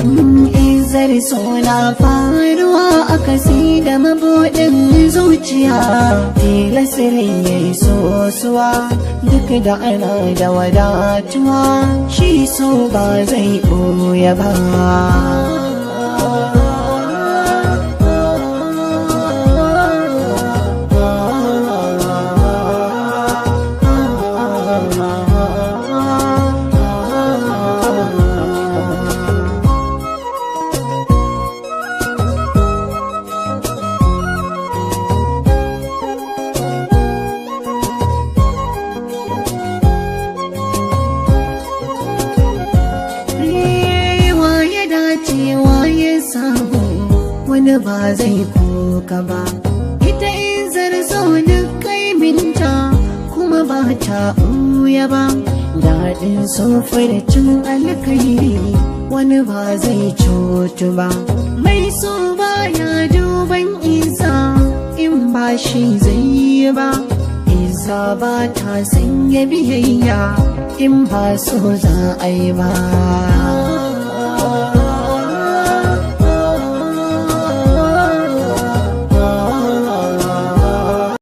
Izar suna faruwa a kasi da mabuɗin zuciya, tilasirin ya yi sosuwa duk da ana da wadatuwa, shi so ba zai ɓoye ba. Wa ya dace wa ya samu, wani ba zai koka ba. Ita in zarzo duk kaiminta kuma ba ta ɓuya ba. Daɗin cin alkairi, wani ba zai cutu ba. Mai so ba ya duban isa in ba shi zai yi ba. Isa ba ta sanya biyayya in ba so za a yi ba.